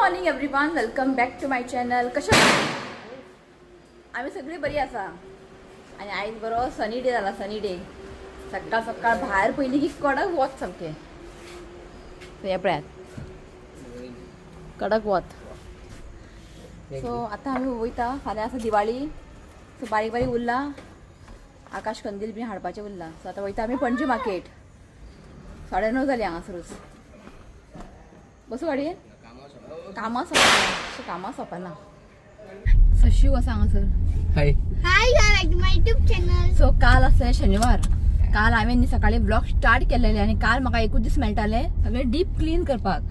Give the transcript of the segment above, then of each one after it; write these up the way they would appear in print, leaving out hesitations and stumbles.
Morning everyone, welcome back to my channel. कशें आमी सगळीं बरी आसा आनी आयज बरो सनी डे जाला. सनी डे सकाळ सकाळ भायर पयलीं की कडक वत सामकें. हें पळयात कडक वत. सो आतां आमी वयता, फाल्यां आसा दिवाळी, सो बारीक बारीक उरला, आकाश कंदील बी हाडपाचें उरला. सो आतां वयता आमी पणजी मार्केट. 9:30 जाली हांगासरूच. बसूं गाडयेन? कामां सोंपना, कामां सोंपना. सो शिव आसा हांगासर. Hi hi, back to my YouTube channel. So काल आसा शनिवार. काल हांवें न्ही सकाळी ब्लॉग स्टार्ट केलेले आनी काल म्हाका एकूच दीस मेळटाले सगळें डीप क्लीन करपाक.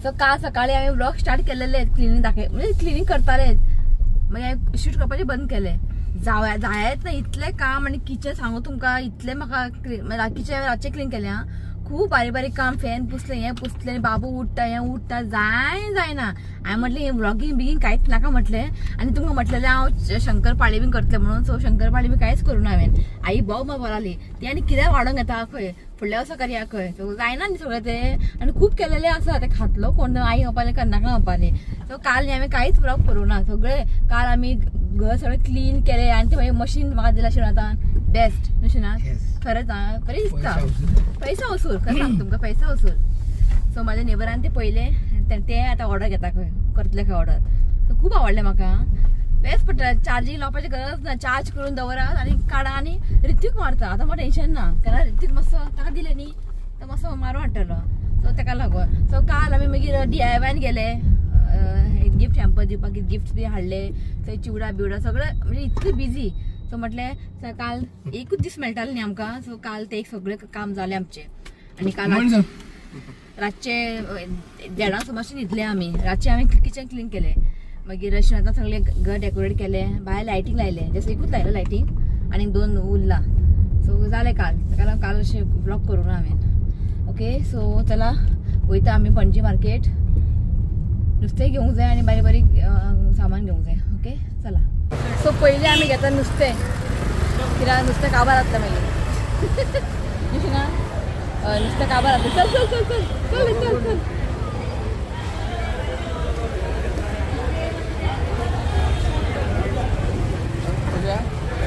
सो काल सकाळी हांवें ब्लॉग स्टार्ट केलेले, क्लिनींग दाखय म्हणजे क्लिनींग करताले, मागीर हांवें शूट करपाचें बंद केलें. जायत ना इतलें काम आनी किचन सांगू तुमकां इतलें म्हाका किचन रातचें क्लीन केलें. आं, खूब बारीक बारीक काम, फॅन पुसलें, हें पुसलें, बाबू उठता हें उठता, जाय जायना. हांवें म्हटलें हें व्लॉगींग बिगींग कांयच नाका म्हटलें. आनी तुमकां म्हटलेलें हांव शंकरपाळी बीन करतलें म्हणून. सो शंकरपाळी बी कांयच करूं ना हांवें. आई भोव बोलाली ती आनी कित्याक वाडोवंक येता खंय, फुडल्या वर्सा करया खंय. सो जायना न्ही सगळें तें आनी खूब केलेलें आसा, तें खातलो कोण. आई म्हणपालें करनाका म्हणपालें. सो काल न्ही हांवें कांयच व्लॉग करूं ना. सगळें काल आमी घर सगळें क्लीन केलें आनी तें मागीर मशीन म्हाका दिलां शिवनाथान. बेस्ट न्हू शिवनाथ? खरेंच आं, बरें दिसता. पैसा वसूल, खरें सांग तुमकां पैसा वसूल. सो म्हाज्या नेबरान ते पयलें ते आतां ऑर्डर घेता खंय, करतले खंय ऑर्डर. सो खूब आवडलें म्हाका. बेस्ट पडटा, चार्जींग लावपाची गरज ना, चार्ज करून दवरात आनी काडा आनी ऋत्वीक मारता. आतां म्हाका टेंशन ना, कारण ऋत्वीक मातसो ताका दिलें न्ही तो मातसो मारून हाडटलो. सो ताका लागून. सो काल आमी मागीर DIY गेले, गिफ्ट हॅम्पर दिवपाक, गिफ्ट बी हाडले, थंय चिवडा बिवडा सगळें, म्हणजे इतलें बिजी. सो म्हटलें काल एकूच दीस मेळटाले न्ही आमकां. सो काल ते एक सगळें काम जालें आमचें. आनी काल रातचे 1:30 मातशें न्हिदले आमी. रातचे आमी किचन क्लीन केलें, मागीर शिवनाथान सगळें घर डेकोरेट केलें, भायर लायटींग लायलें, जस्ट एकूच लायलें लायटींग आनी 2 उरला. सो जालें काल. ताका काल अशें ब्लॉग करूं ना हांवें. ओके, सो चला वयता आमी पणजी मार्केट. नुस्तें घेवंक जाय आनी बारीक बारीक सामान घेवंक जाय. ओके चला. सो पयलीं आमी घेता नुस्तें, कित्याक नुस्तें काबार जातलें मागीर. ना नुस्तें काबार जातलें. चल चल चल चल चल चल चल.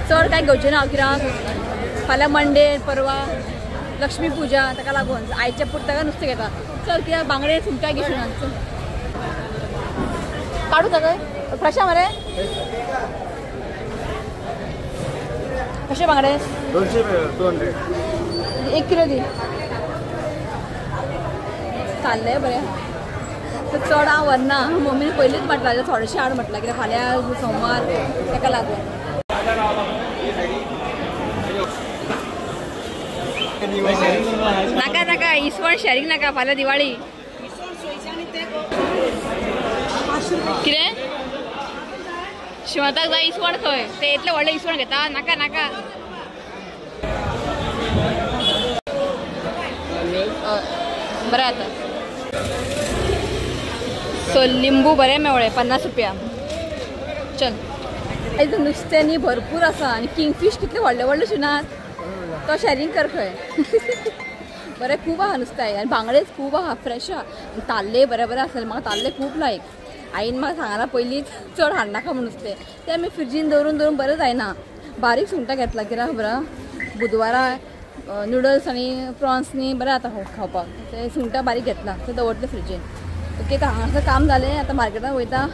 चड कांय घेवचें ना कित्याक फाल्यां मंडे, परवा लक्ष्मी पुजा, ताका लागून आयच्या पुरता नुस्तें घेता. चल कित्याक बांगडे सुंगटां घेवचें ना. चल काडू ताका फ्रेश मरे. कशे बांगडे? 200. 1 किलो दी. ताल्ले बरें. चड हांव व्हरना, मम्मीन पयलींच म्हटलां थोडेशें हाड म्हटलां, कित्याक फाल्यां सोमवार ताका लागून. नाका नाका इसवण शॅरींग नाका, फाल्यां दिवाळी. कितें शिवनाथाक जाय इसवण खंय, ते इतलें व्हडलें इसवण घेता? नाका नाका. बरें आतां. सो लिंबू बरें मेवळें 50 रुपया. चल आयज नुस्तें न्ही भरपूर आसा आनी किंगफीश कितले व्हडले व्हडले शिवनाथ, तो शॅरींग कर खंय. बरें खूब आहा नुस्तें आनी बांगडेच खूब आहा, फ्रेश आहा. ताल्ले बरें बरें आसले, म्हाका ताल्ले खूब लायक. आईन म्हाका सांगला पयलींच चड हाडनाका म्हूण नुस्तें, तें आमी फ्रिजीन दवरून दवरून बरें जायना. बारीक सुंगटां घेतलां कित्याक खबर आहा, बुधवारा नुडल्स आनी प्रॉन्स न्ही बरें जाता खावपाक. तें सुंगटां बारीक घेतलां, तें दवरतलें फ्रिजीन. ओके, आतां हांगासर काम जालें. आतां मार्केटान वयता,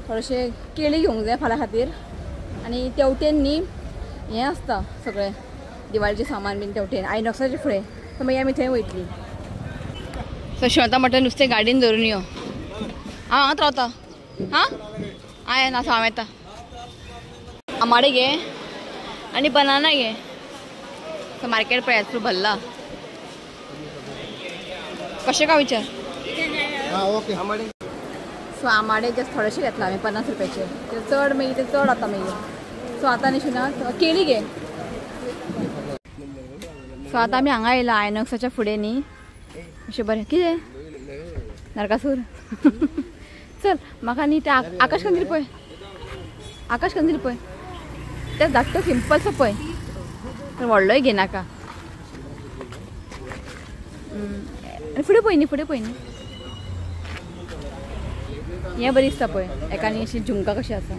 थोडेशें केळी घेवंक जाय फाल्यां खातीर. आनी तेवटेन न्ही हें आसता सगळें दिवाळीचें सामान बीन तेवटेन आयनॉक्साचे फुडें. सो मागीर आमी थंय वयतलीं. सो शिवनाथा म्हटलें नुस्तें गाडयेन धरून यो. हांव हांगाच रावता. हां आं ना, हांव येता. आमाडे घे आनी बनाना घे. सो मार्केट पळयात फूल भरला. कशें काय विचार? सो आमाडे जस्ट थोडेशे घेतला हांवें 50 रुपयाचे, ते चड मागीर ते चड जाता मागीर. सो आतां न्ही शिवनाथ केळी घे. सो आतां आमी हांगा येयला आयनॉक्साच्या फुडें न्ही, अशें बरें कितें नरकासूर. चल म्हाका न्ही तें आकाश कंदील पळय, आकाश कंदील पळय, तें धाकटो सिंपलसो पळय, व्हडलोय घेनाका. फुडें पळय न्ही, फुडें पळय न्ही. हें बरी दिसता पळय एकानी अशी झुमका कशी आसा.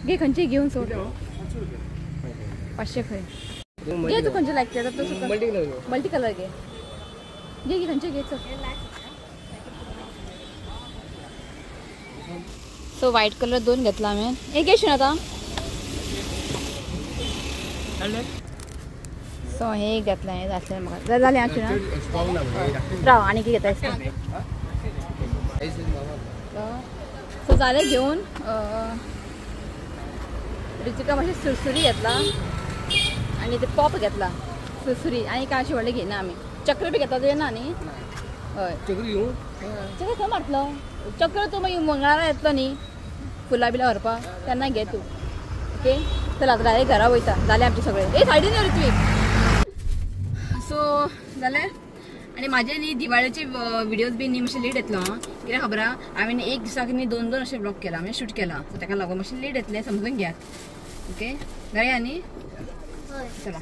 घे खंयची घेवन सोड. 500 खंय घे तूं खंयचे लायक ते मल्टी कलर घे. घे घे खंयचे घे. सो व्हायट कलर 2 घेतला हांवें. एक घे आतां. सो हे एक घेतलें हें जातलें म्हाका जालें आं शिणा. राव आनी कितें घेता दिसता. सो जालें घेवन. रितिका मातशी सुरसुरी घेतला आनी ते पॉप घेतला. सुरसुरी आनी काय अशें व्हडलें घेयना आमी. चक्र बी घेतला तुवें ना न्ही? हय चक्र खंय मारतलो? चक्र तूं मागीर मंगळारा येतलो न्ही फुलां बिलां व्हरपाक तेन्ना घे तूं. ओके चल आतां डायरेक्ट घरा वयता. जालें आमचें सगळें. ए सायडीन यो ऋत्वीक. सो जालें. आनी म्हाजे न्ही दिवाळेचे विडियोज बी न्ही मातशें लेट येतलो आं. कित्याक खबर आहा हांवें एक दिसाक न्ही 2 2 अशें ब्लॉग केला म्हणजे शूट केला. सो ताका लागून मातशें लेट येतलें समजून घेयात. ओके घरा न्ही. चला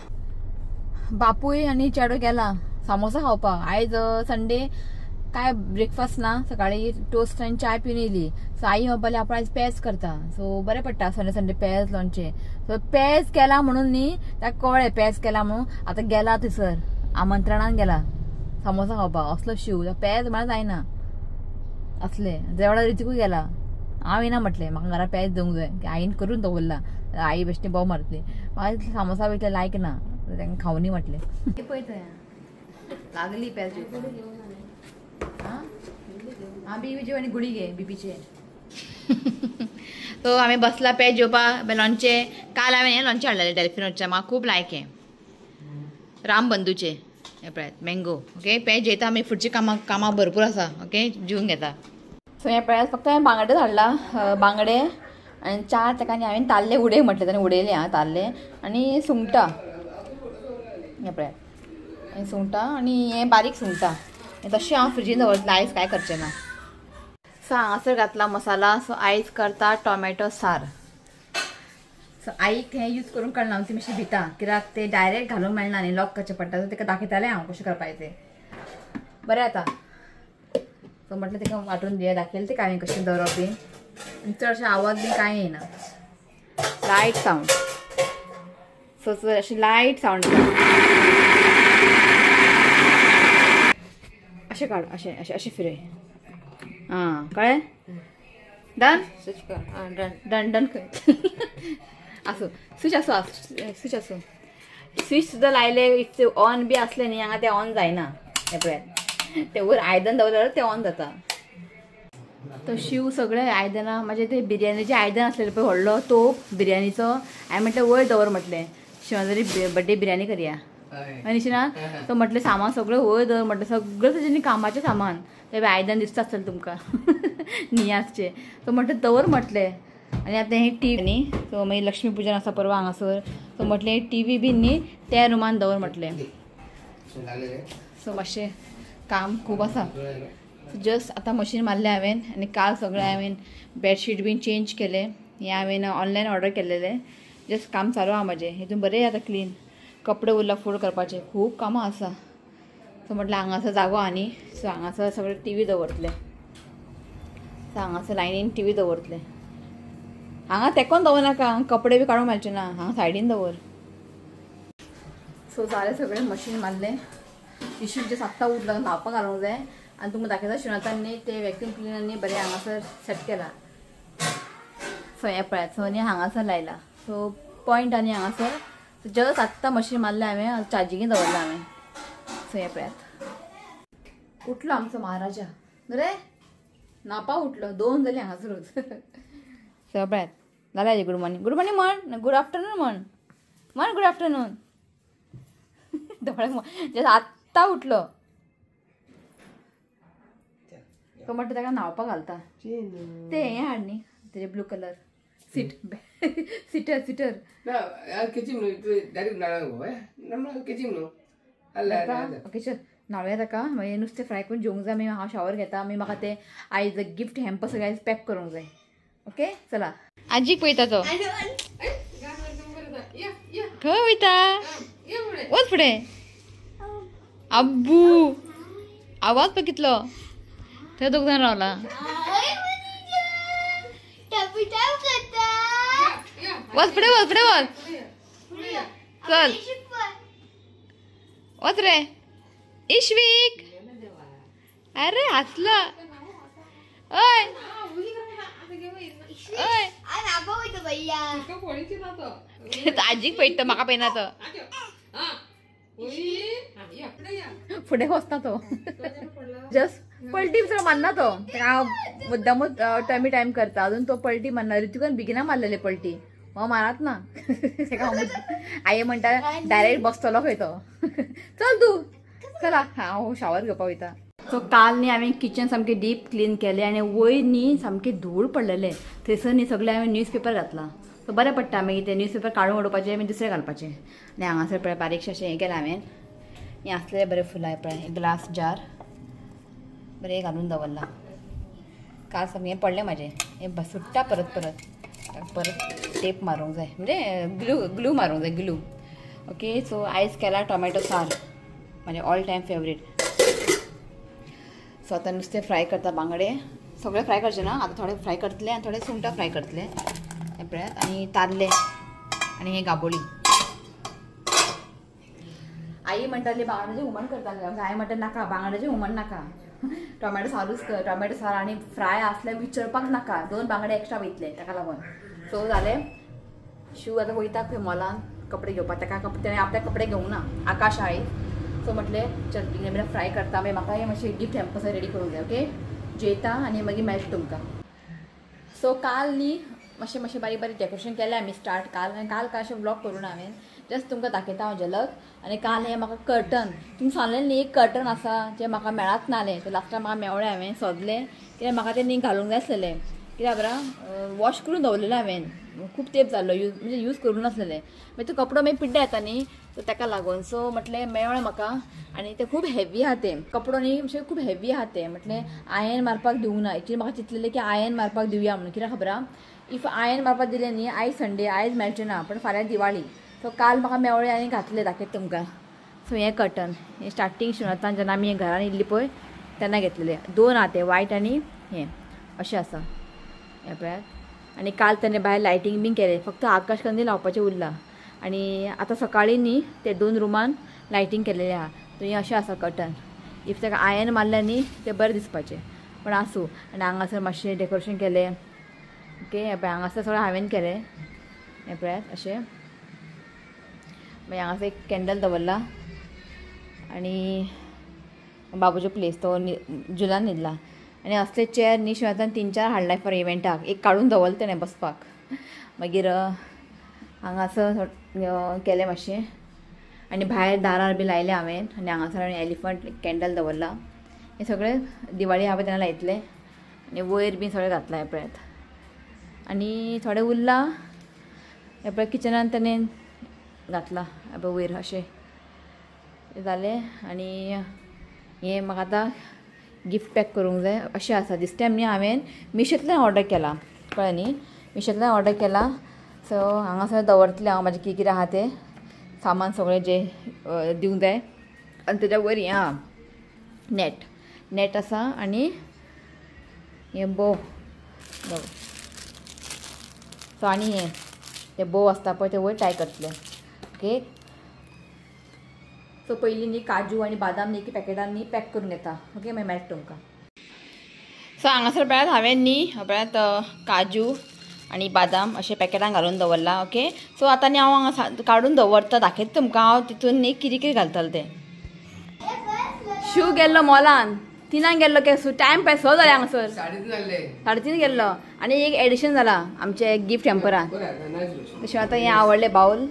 बापूय आनी चेडो गेला सामोसा खावपाक. आयज संडे काय ब्रेकफास्ट ना. सकाळी टोस्ट आनी चाय पिवन येयली. सो आई म्हणपाली आपण आयज पेज करता. सो बरें पडटा संडे संडे पेज लोणचें. सो पेज केला म्हणून न्ही ताका कळ्ळें पेज केला म्हणून. आतां गेला थंयसर आमंत्रणान गेला सामोसा खावपाक. असलो शीव पेज म्हळ्यार जायना असले. जेवणा रितिकूय गेला. हांव येना म्हटलें म्हाका घरा पेज दिवंक जाय. आईन करून दवरला. आई बेश्टी बोव मारतली. म्हाका सामोसा बी लायक ना तांकां खावनी म्हटलें. पळय थंय लागली पेज. हां बीबी जेव आनी गुळी घे बीबीचे. सो आमी बसला पेज जेवपा लोणचें. काल हांवें हें लोणचें हाडलेलें डेल्फिनोचें. म्हाका खूब लायक हें रामबंधूचें. हें पळयात मँगो. ओके पेज जेयता आमी. फुडची कामां कामां भरपूर आसा. ओके जेवन घेता. सो हें पळयात फक्त हांवें बांगडे हाडला. बांगडे आनी 4 ताका हांवें ताल्ले उडय म्हटलें ताणें उडयले आं ताल्ले. आनी सुंगटां हें पळयात आनी सुंगटां आनी हें बारीक सुंगटां हें तशें हांव फ्रिजीन दवरतलें. आयज कांय करचें ना. सो हांगासर घातला मसाला. सो आयज करता टोमॅटो सार. सो आईक हें यूज करूंक कळना. ती मातशी भिता कित्याक ते डायरेक्ट घालूंक मेळना न्ही लॉक करचें पडटा. सो ताका दाखयतालें हांव कशें करपाचें तें. बरें आतां सो म्हटलें ताका वांटून दिया. दाखयलें तेका हांवें कशें दवरप बी. आनी चडशें आवाज बी कांय येना. Light sound. सो अशें लायट सावंड अशें काड. अशें अशें अशें फिरय. आं कळ्ळें? डन डन डन खंय आसूं. स्विच आसूं स्विच आसूं. स्विच सुद्दां लायले if ते ऑन बी आसले न्ही हांगा ते ऑन जायना. हें पळयात ते वयर आयदन दवरल्यार ते ऑन जाता. तो शीव सगळे आयदनां म्हाजे ते बिर्याणीचें आयदन आसलेलें पळय व्हडलो तोप बिर्याणीचो. हांवें म्हटलें वयर दवर म्हटलें शिवान तरी बड्डे बिर्याणी करया. आनी शिना तो म्हटलें सामान सगळें वयर दवर म्हटलें. सगळें तेजें न्ही कामाचें सामान तें आयदन दिसता आसतलें तुमकां नियाजचें. सो म्हटलें दवर म्हटलें. आनी आतां हें टी व्ही न्ही. सो मागीर लक्ष्मी पुजन आसा परवा हांगासर. सो म्हटलें टी व्ही बी न्ही त्या रुमान दवर म्हटलें. सो मातशें काम खूब आसा. जस्ट आतां मशीन मारलें हांवें आनी काल सगळें हांवें बेडशीट बीन चेंज केलें. हें हांवें ऑनलायन ऑर्डर केलेलें. जस्ट काम चालू आहा म्हाजें. हितून बरें आतां क्लीन. कपडे उरला फोल्ड करपाचे खूब कामां आसा. सो म्हटलें हांगासर जागो आहा न्ही. सो हांगासर सगळें टी व्ही दवरतलें. सो हांगासर लायनीन टी व्ही दवरतलें. हांगा तेकोन दवरनाका कपडे बी काडूंक मेळचे ना. हांगा सायडीन दवर. सो जालें सगळें मशीन मारलें. इशू जस्ट आत्तां उठला न्हांवपाक घालूंक जाय. आनी तुमकां दाखयता शिवनाथान न्ही ते वॅक्यूम क्लिनर न्ही बरें हांगासर सेट केला. सो हें पळयात. सो न्ही हांगासर लायला. सो पॉयंट आनी हांगासर. जस्ट आत्तां मशीन मारलें हांवें. चार्जिंगेक दवरलां हांवें. सो हें पळयात. उठलो आमचो महाराजा बरें न्हांवपा उठलो. 2 जालीं हांगासरूच. सो पळयात जालें. Good morning. गुड मॉर्निंग म्हण. गुड आफ्टरनून म्हण. म्हण गुड आफ्टरनून. दोळे जस्ट आत्तां उठलो. तो म्हटलें ताका न्हांवपाक घालता. ते हें हाड न्ही तेजें blue colour seat seater seater. Okay चल न्हावया ताका. मागीर नुस्तें फ्राय करून जेवंक जाय. मागीर हांव शावर घेता. मागीर म्हाका ते आयज गिफ्ट हॅम्पर सगळें आयज पॅक करूंक जाय. ओके चला आजीक पळयता तो. खंय वयता? वच फुडें. आब्बू आवाज पळय कितलो. थंय दोग जाण रावला. वच फुडें वच फुडें वच चल वच रे इश्वीक. अरे हसला. ओय ओय आजीक पळयता म्हाका पळयना तो फुडें वचना तो जस्ट पलटी चड मारना तो हांव मुद्दामूच टमी टायम करता अजून तो पलटी मारना. ऋतिकान बेगिना मारलेले पलटी हांव मारत ना. आई म्हणटा डायरेक्ट बसतलो खंय तो. चल तूं चला हांव शावर घेवपाक वयता. सो काल न्ही हांवें किचन सामकें डीप क्लीन केलें आनी वयर न्ही सामकें धूळ पडलेलें थंयसर न्ही सगळें हांवें न्यूज पेपर घातला. सो बरें पडटा मागीर ते न्यूज पेपर काडून उडोवपाचें मागीर दुसरें घालपाचें. आनी हांगासर पळय बारीकशें अशें हें केलें हांवें. हें आसलें बरें फुलां पळय ग्लास जार बरें घालून दवरलां. काल सामकें पडलें म्हाजें हें सुट्टा परत परत परत टेप मारूंक जाय म्हणजे ग्लू ग्लू मारूंक जाय ग्लू. ओके सो आयज केला टोमॅटो सार म्हाजें ऑल टायम फेवरेट. सो आतां नुस्तें फ्राय करता बांगडे सगळे फ्राय करचे ना आतां थोडे फ्राय करतले आनी थोडे सुंगटां फ्राय करतले हें पळयात. आनी तारले आनी हे गाबोळी. आई म्हणटाली बांगड्याचें हुमण करता. आई म्हणटा नाका बांगड्याचें हुमण नाका टोमॅटो सारूच कर. टोमॅटो सार आनी फ्राय आसल्यार विचरपाक नाका 2 बांगडे एक्स्ट्रा वयतले ताका लागून. सो जालें शिव आतां वयता खंय मॉलान कपडे घेवपाक. ताका कपडे तेणें आपले कपडे घेवंक ना आकाश आई. सो म्हटलें चल बेगीन बेगीन फ्राय करता मागीर म्हाका हें मातशें गिफ्ट हॅम्पर्स रेडी करूंक जाय. ओके जेयता आनी मागीर मेळटा तुमकां. सो काल न्ही मातशें मातशें बारीक बारीक डेकोरेशन केलें आमी स्टार्ट काल. आनी काल काल अशें व्लॉग करूं ना हांवें जस्ट तुमकां दाखयता हांव झलक. आनी काल हें म्हाका कर्टन तुमकां सांगलें न्ही एक कर्टन आसा जें म्हाका मेळत नालें तें लास्टाक म्हाका मेवळें हांवें सोदलें कित्याक म्हाका तें न्ही घालूंक जाय आसलेलें. कित्याक बरा वॉश करून दवरलेलें हांवें खूब तेंप जाल्लो यूज म्हणजे यूज करूं नासलेलें मागीर तो कपडो मागीर पिड्ड्यार येता न्ही सो ताका लागून. सो म्हटलें मेळ्ळें म्हाका आनी तें खूब हेवी आहा तें कपडो न्ही मातशें खूब हेवी आहा तें. म्हटलें आयन मारपाक दिवंक ना. एक्चुली म्हाका चिंतलेलें की आयन मारपाक दिवया म्हणून कित्याक खबर आहा if ion मारपाक दिलें न्ही आयज संडे आयज मेळचें ना पण फाल्यां दिवाळी. सो काल म्हाका मेवळें आनी घातलें दाखयता तुमकां. सो हें कर्टन हें स्टार्टींग शिवनाथान जेन्ना आमी घरान येयल्ली पळय तेन्ना घेतलेलें. 2 आहा तें वायट आनी हें अशें आसा हें पळयात. आनी काल तेणें भायर लायटींग बीन केलें फक्त आकाश कंदील लावपाचें उरलां. आनी आतां सकाळीं न्ही ते 2 रुमान लायटींग केलेलें आहा. थंय अशें आसा कर्टन if ताका आयन मारलें न्ही तें बरें दिसपाचें पण आसूं. आनी हांगासर मातशें डेकोरेशन केलें. ओके हें पळय हांगासर सगळें हांवें केलें हें पळयात अशें. मागीर हांगासर एक कॅन्डल दवरला आनी बाबूचो प्लेस तो जुलान न्हिदला. आनी असले चेअर न्ही शिवाय 3-4 हाडला फॉर इव्हेंटाक एक काडून दवरलें तेणें बसपाक. मागीर हांगासर केलें मातशें आनी भायर दारार बी लायलें हांवें. आनी हांगासर हांवें एलिफंट कॅन्डल दवरला. हें सगळें दिवाळी हांवें तेन्ना लायतलें. आनी वयर बी सगळें घातलां हें पळयात. आनी थोडें उरलां हें पळय किचनान तेणें घातलां हें पळय वयर अशें जालें. आनी हें म्हाका आतां गिफ्ट पॅक करूंक जाय अशें आसा. दीस टायम न्ही हांवें मिशोंतल्यान ऑर्डर केला कळ्ळें न्ही मिशोंतल्यान ऑर्डर केला. सो हांगासर दवरतलें हांव म्हाजें कितें कितें आहा तें सामान सगळें जें दिवंक जाय. आनी तेज्या वयर हें आहा नॅट नॅट आसा आनी हें बोव सो आनी हें तें बोव आसता पळय तें वयर टाय करतलें. ओके सो पयलीं न्ही काजू आनी बादाम न्ही पॅकेटान न्ही पॅक करून घेता. ओके मागीर मेळटा तुमकां. सो हांगासर पळयात हांवें न्ही पळयात काजू आनी बादाम अशें पॅकेटान घालून दवरला. ओके सो आतां न्ही हांव हांगा काडून दवरता दाखयता तुमकां हांव तितून न्ही कितें कितें घालतलें तें. शिव गेल्लो मॉलान 3 गेल्लो के टायम पळय 6 जालें हांगासर 3:30 गेल्लो. आनी एक एडिशन जाला आमचे गिफ्ट हॅम्परान. तशें आतां हें आवडलें बावल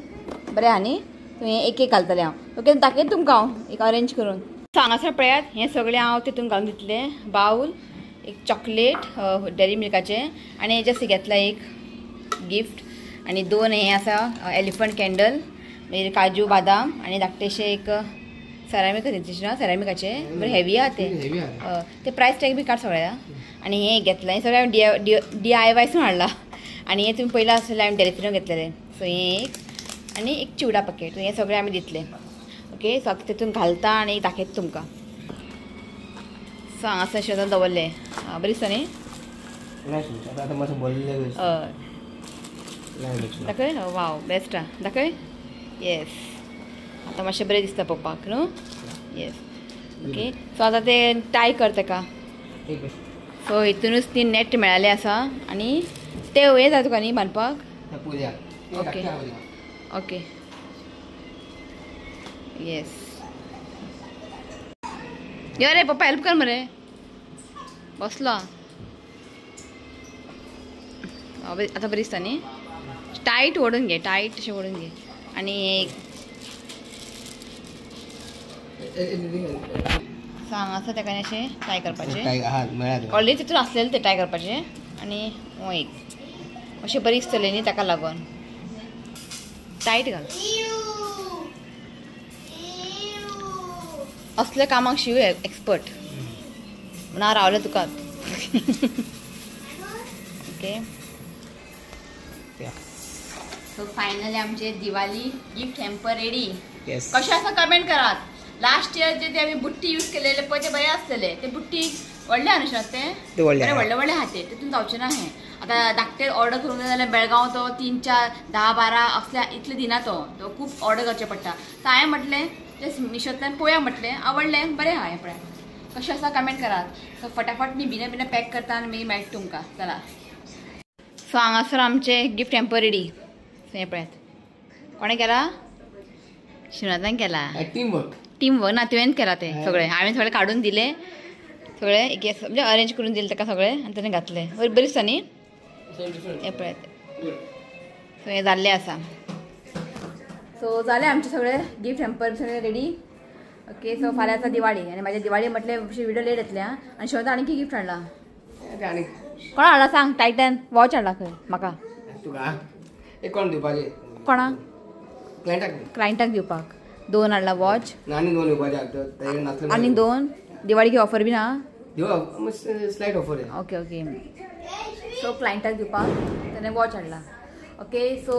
बरें आहा न्ही. सो हें एक एक घालतलें हांव. ओके दाखयता तुमकां हांव एक अरेंज करून. सो हांगासर पळयात हें सगळें हांव तितून घालून दितलें. बावल एक चॉकलेट डेरी मिल्काचें आनी हें जस्ट घेतलां एक गिफ्ट. आनी 2 हें आसा एलिफंट कॅन्डल मागीर काजू बादाम आनी धाकटेशें एक सेरामीक सेरामिकाचे बरें हेवी आहा तें ते प्रायस टॅग बी काड सगळ्या. आनी हें घेतलें हें सगळें हांवें DIY सून हाडलां. आनी हें तुमी पयलां आसलें हांवें डेलिफिनो घेतलेलें. सो हें एक आनी एक चिवडा पॅकेट हें सगळें आमी दितलें. ओके सो आतां तितून घालता आनी दाखयता तुमकां. सो हांगासर शेजान दवरलें बरें दिसता न्ही. दाखय. वाव बेस्ट आहा. दाखय. येस आतां मातशें बरें दिसता पळोवपाक न्हू. येस ओके. सो आतां ते टाय कर तेका. सो हितूनच ती नेट मेळाले आसा आनी ते हें जाता तुका न्ही बांदपाक. ओके ओके येस. यो रे पप्पा हेल्प कर मरे. बसलो आतां बरी दिसता न्ही. टायट ओडून घे, टायट अशें ओडून घे. आनी एक सो हांगासर तेका अशें टाय करपाचें. ऑलरेडी तितून आसलेलें तें टाय करपाचें. आनी हो एक अशें बरी दिसतलें न्ही ताका लागून टायट घाल. असल्या कामाक शिव एक्सपर्ट म्हणून हांव रावलें तुका. ओके सो फायनली आमचे दिवाळी गिफ्ट हॅम्पर रेडी. कशें आसा कमेंट करात. लास्ट इयर जे ते आमी बुट्टी यूज केलेले पळय ते बरे आसलेले. ते बुट्टी व्हडले आहा न्हू ते बरे व्हडले व्हडले आहा ते तितून जावचें ना हें. आतां धाकटे ऑर्डर करूंक जाय जाल्यार बेळगांव तो 3 4 10 12 असल्या इतले दिना तो तो खूब ऑर्डर करचें पडटा. सो हांवें म्हटलें जस्ट मिशोंतल्यान पळोवया म्हटलें आवडलें बरें आहा हें पळय. कशें आसा कमेंट करात. सो फटाफट न्ही बिना बिना पॅक करता आनी मागीर मेळटा तुमकां. चला सो हांगासर आमचें गिफ्ट हॅम्पर रेडी. सो हें पळयात कोणें केला. शिवनाथान केला. टीम वर्क ना तुवें केला तें सगळें. हांवें सगळें काडून दिलें सगळें एक म्हणजे अरेंज करून दिलें ताका सगळें आनी ताणें घातलें. बरें बरें दिसता न्ही हें पळयात. सो हें जाल्लें आसा. सो जालें आमचें सगळें गिफ्ट हॅम्पर सगळें रेडी. ओके सो फाल्यां आसा दिवाळी आनी म्हाज्या दिवाळी म्हटलें व्हिडिओ लेट येतले. आनी शिवनाथान आनी कितें गिफ्ट हाडला. कोण हाडला सांग. टायटन वॉच हाडला खंय म्हाका. कोण दिवपाचें कोणा क्लायंटाक दिवपाक. 2 हाडला वॉच आनी आनी 2 दिवाळी ऑफर बी ना. स्लायट ऑफर. ओके ओके सो क्लायंटाक दिवपाक ताणें वॉच हाडला. ओके सो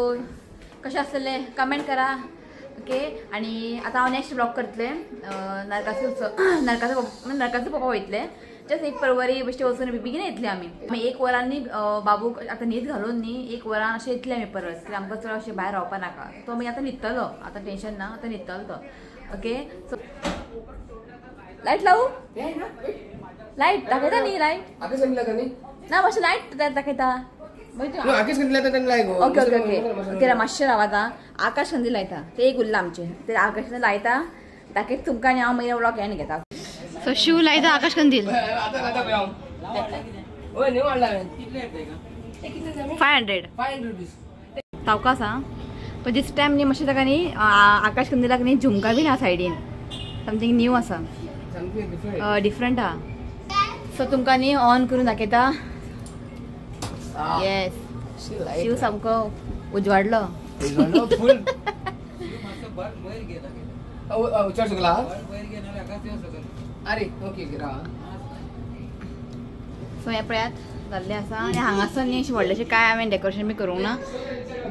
कशें आसलें कमेंट करा. ओके आनी आतां हांव नेक्स्ट ब्लॉग करतलें. नरकासूर नरकासूर पळोवपाक वयतलें. जस्ट एक परवरी बेश्टे वचून बेगीन येतले आमी. 1 वरान न्ही बाबूक आतां न्हीद घालून न्ही 1 वरान अशें येतले आमी परत. कित्याक आमकां चड अशें भायर रावपा नाका. तो मागीर आतां न्हिदतलो. आतां टेंशन ना आतां न्हिदतलो तो. ओके सो लायट लावू. लायट दाखयता न्ही लायट ना मातशें लायट दाखयता. ओके ओके ओके ओके मातशें राव आतां. आकाश कंदील लायता ते एक उरलां आमचें ते आकाश कंदील लायता दाखयता तुमकां आनी हांव मागीर व्लॉग एंड घेता. सो शिव लायता आकाश कंदील. 500 सावकास आं. पण दीस टायम न्ही मातशें ताका न्ही आकाश कंदिलाक न्ही झुमका बी ना सायडीन. समथींग न्यू आसा डिफरंट आहा. सो तुमकां न्ही ऑन करून दाखयता. येस शिव सामको उजवाडलो. सो हें पळयात जाल्लें आसा. आनी हांगासर न्ही अशें व्हडलेशें कांय हांवें डेकोरेशन बी करूंक ना.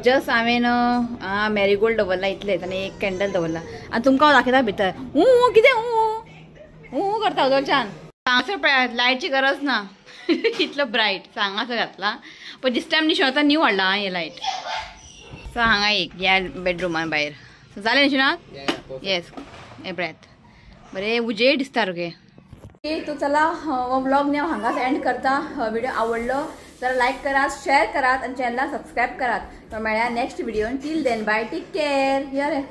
जस्ट हांवें मॅरीगोल्ड दवरला इतलेंच आनी एक कॅन्डल दवरला. आनी तुमकां हांव दाखयता भितर. ऊं कितें ऊं ऊं करता उदोलच्यान. हांगासर पळयात लायटची गरज ना. इतलो ब्रायट. सो हांगासर घातला पण दीस टायम न्ही शिवनाथान न्यू हाडला हें लायट. सो हांगा एक ह्या बेडरुमान भायर. सो जालें न्ही शिवनाथ. येस हें पळयात बरें उजेड दिसता सारकें. तो चला हो व्लॉग न्ही हांव हांगाच एंड करता. व्हिडिओ आवडलो तर लायक करात, शेअर करात आनी चॅनलाक सबस्क्रायब करात. तो मेळया next व्हिडिओन. Till then bye, take care. Here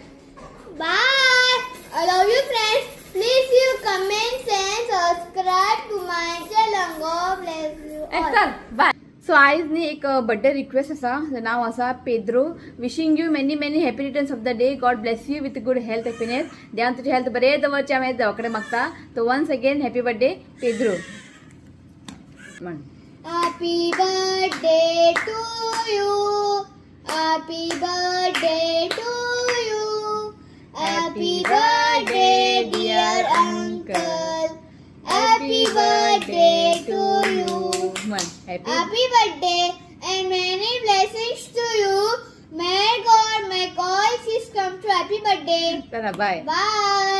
bye. I love you friends. Please you comment and subscribe to my channel. God bless you all. Bye. So आयज न्ही एक बर्थडे रिक्वेस्ट आसा. नांव आसा Pedro. Wishing you many many happy returns of the day. God bless you with good health happiness. देवान तुजी health बरें दवरचें हांवें देवा कडेन मागता. So once again happy birthday Pedro. म्हण happy birthday to you. Happy birthday to you. Happy birthday dear uncle. Happy birthday to you. Happy birthday and many blessings to you. May God make all things come true. Happy birthday. Bye. Bye.